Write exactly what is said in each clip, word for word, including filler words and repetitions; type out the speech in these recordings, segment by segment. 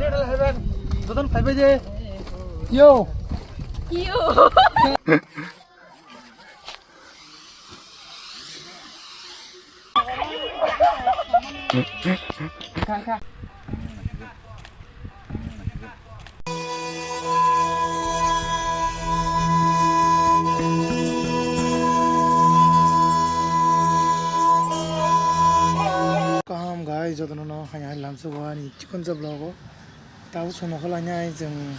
Little heaven. Joton five baje. Yo. Yo. Kaham guys, jotono no hai hai lamsok o ani chikon sa vlog o. Tabuk chwng nokha lainai, chwng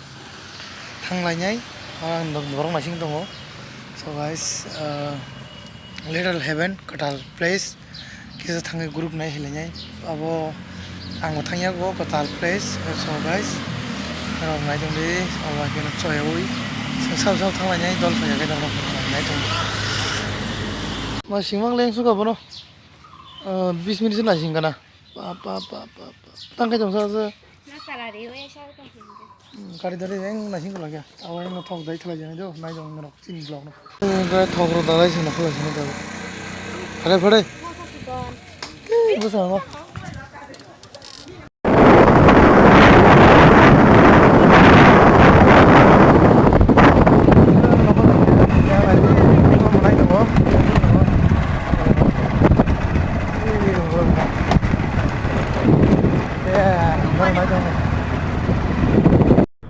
thang lainai, ang nok borok naising tongo. So guys, uh, Little Heaven, kwtal place, kisa thangwi group nai hilainai. Abo ang bo thangya go, kwtal place. So guys, norok nai tongdi, abo hai kheno choyaui chwng sabo sabo thang lainai, dol phaiya khe norok nai tongdi. Ma singmang leng suka bono, uh, bis minute se naising kana. Pa, pa, pa, pa, pa. Tang khe tongsa se. Na salary o ya sal ka hinga. Hmm, gari dari yang nasi ko lagi. Awai no thok dai khala jani do, nai dong no chin blok no. Ga thok ro dalai sino khala sino da. Phare phare. Masa si don. Eh, bwsa no.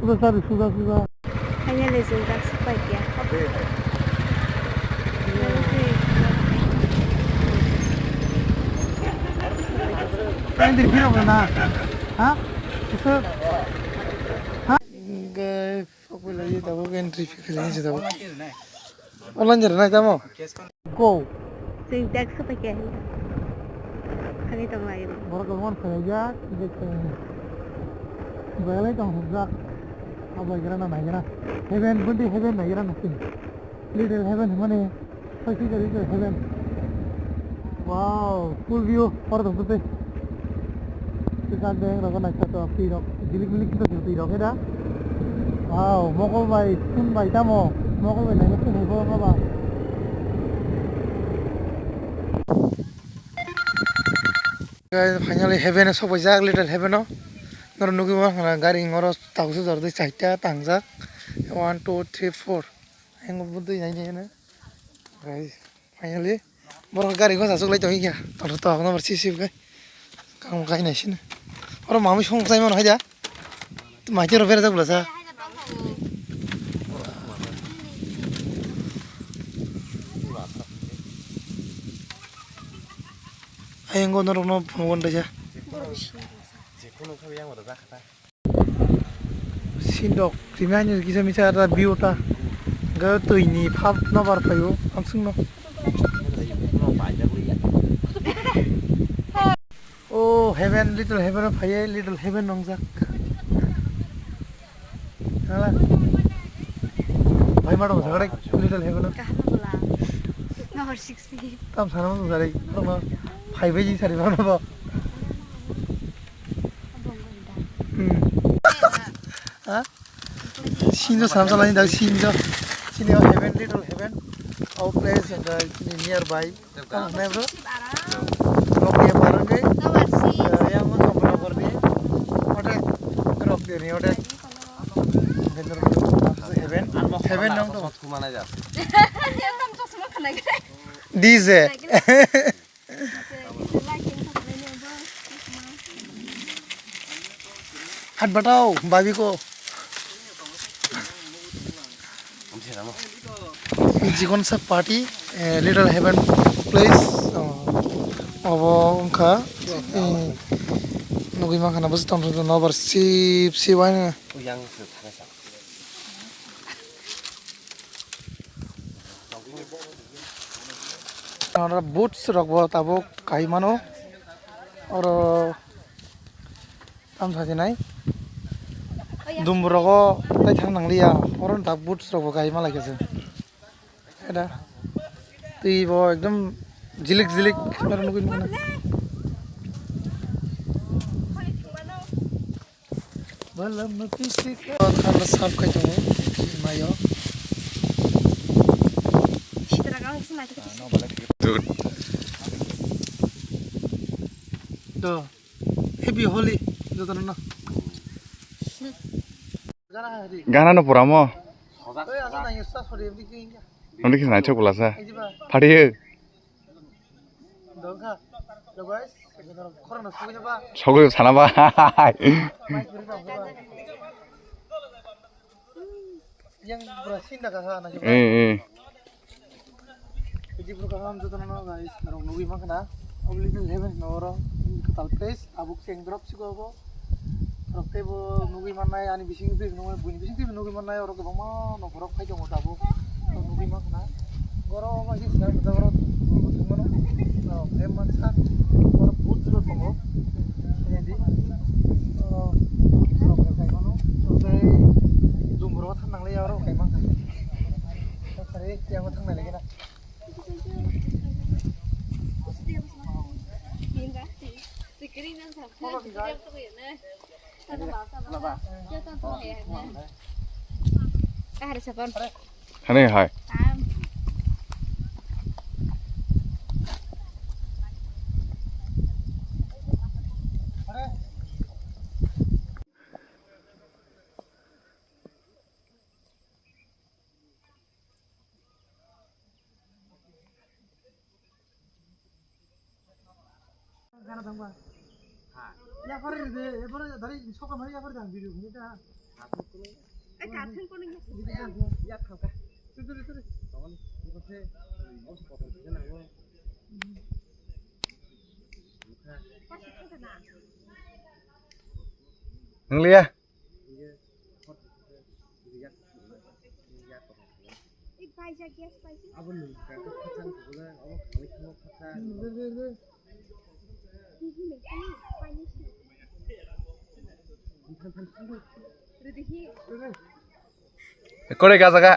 Suda sari, suda, suda. Hanya le suda supaya. Nanti kira mana? Hah? Bisa? Hah? Guys. Sok bai lai tabuk entry fee khaijak si tabuk. Online jera nai tamo? Go. Sing tax sa pakai. Kali tong lai. Borok kwbangma phaijak, je belai tong hokjak. Abo gira na naigira. Heaven, bundi heaven naigira na sini. Little heaven hwnmani. Sai si gari se heaven. Wow, full view, hor dong tei. Sisa deng rogo naisa to, twi rok, jilik milik kita twi rok eda. Wow, mokol bai, sun bai tamo, mokol bai naina sun hai bo ba. Guys, finally heaven e sok bai jak, Little Heaven o. Noro nugui bo gari ngoro takusu jor dui chaita tangjak. One, two, three, four. Ayang bo dui nai nai na. Guys, finally, borok gari gosa chuk lai tong kha. Tor to no bar si si kai. Kang kai nai sin. Oro mami song sai man haida. Mai tero bera jak bla sa. Ayang go norok no phone wan dai sa. Sindok, timi ani kisa misa ta view ta. Ga twi ni phap no bar phaio, ang sung no. Oh, heaven, little heaven phaiye, little heaven nongjak. Hala. Bhai madam sagare, little heaven. Kahana bola. Number sixty. Tam sana mo sagare, tam phai bai sari ba no. Hmm. Ha? Sinjo samsa lain dak sinjo. Sini o heaven, little heaven. Our place and uh, sini nearby. Tamo nai bro? Rok ye parang kai. Yang mo chokra korni. Ote rok de ni ote. Heaven. Heaven nong to. D J. Hat batao, babi ko. Jikon sa party, eh, Little Heaven place, oh, obo wngkha, eh, nugui mankha na bwswk tongthok nobar sip sip waino. Oro boots rok bo tabuk kai mano. Oro tam sajinai. Dumbu rogo tai thang nangliya. Oro tak boots rok bo kai malai khe se. Eda. Twi bo ekdom jilik jilik oro nugui mano. Thanda sap khai tongo, mayo. Dude. To, happy Holi, jotono no. Gana no pura mo. Undi kisa naithok bwlasa. Phariyo. Sogwi sana ba. Yang pura sinda kha na. Eh, eh. Jadi pura kaham jotono no guys, norok nugwi mankha na. Obli ni heaven no oro katal place, tabuk cheng drop siko bo. Norok teibo nugwi mannai, ani bising twi nugwi, buini bising twi nugwi mannai, oro kwbangma nokhorok phai tongo tabuk. Norok nugwi mankha na. Oro obo hai khe swnam rijak, oro thangmano, oro hem mansa, oro bhut jora tongo. Nai di, oro, oro kaimano, tei dumro thang nangliya, oro kaimankha. Sari, tiyango thang nai lagi na. Kahar sapon. Hani hai. Gana thangba. Yapar de, yapar dari soka mari yapar dan video ni da. Eh, kathun kono ya. Ya thangka. Tu tu tu. Tawani, ni ko se, os ko se na. Nang liya. Kore ka jaga.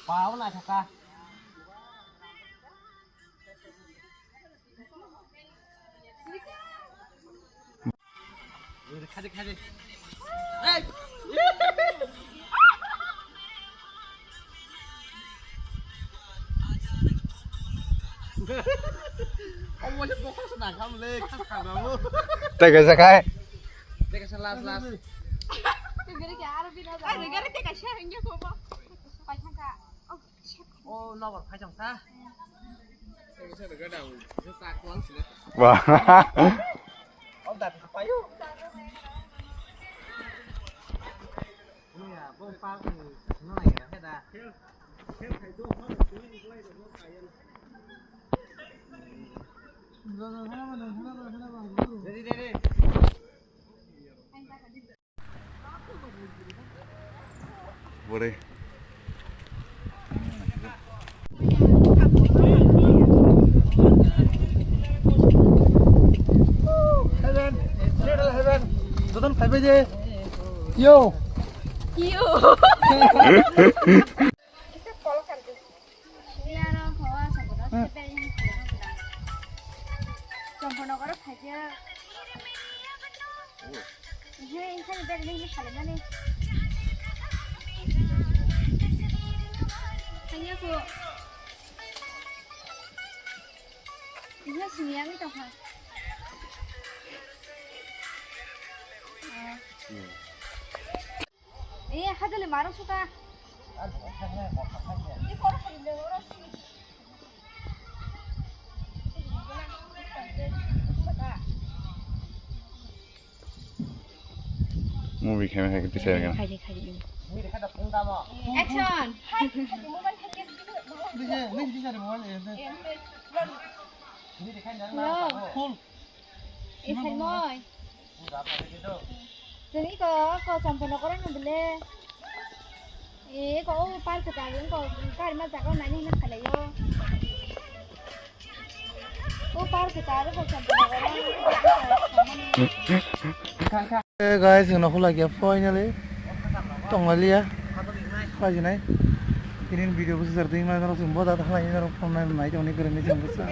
Pau na thaka. Tega sakai. Tega sa last last. Tega sa last. O nobar phai tong kha. Wah. O da payo. Ni ya, bo pa ko no lai ga he da. Ready, ready. Bore. Heaven, little heaven. Joton phaibai de. Yo. Yo. Ese polo kardi. Iya, aro hawa sabodo, hmm. Sepe yang hawa. Chomponogoro phaikhe. He, ikhani bag nini khalimani. Hanya ko. Iya, sini yang itu ha. Ah. Hmm. Eh, hadale maro suka. Movie khaina hai khe tisai rwgwna. Khai di, khai di. Action. Hello. Cool. Isalmoi. Tini ko, ko Chomponogoro no bole. E ko o park ta ko ko kar ma jaga nani na khalayo. O park ta ko Chomponogoro. Hey guys, no khula gya finally. Tongaliya. Pajinai. Ini video ko sir ding ma ro sumbo da halai ro phone nai nai joni kare ni jong sa.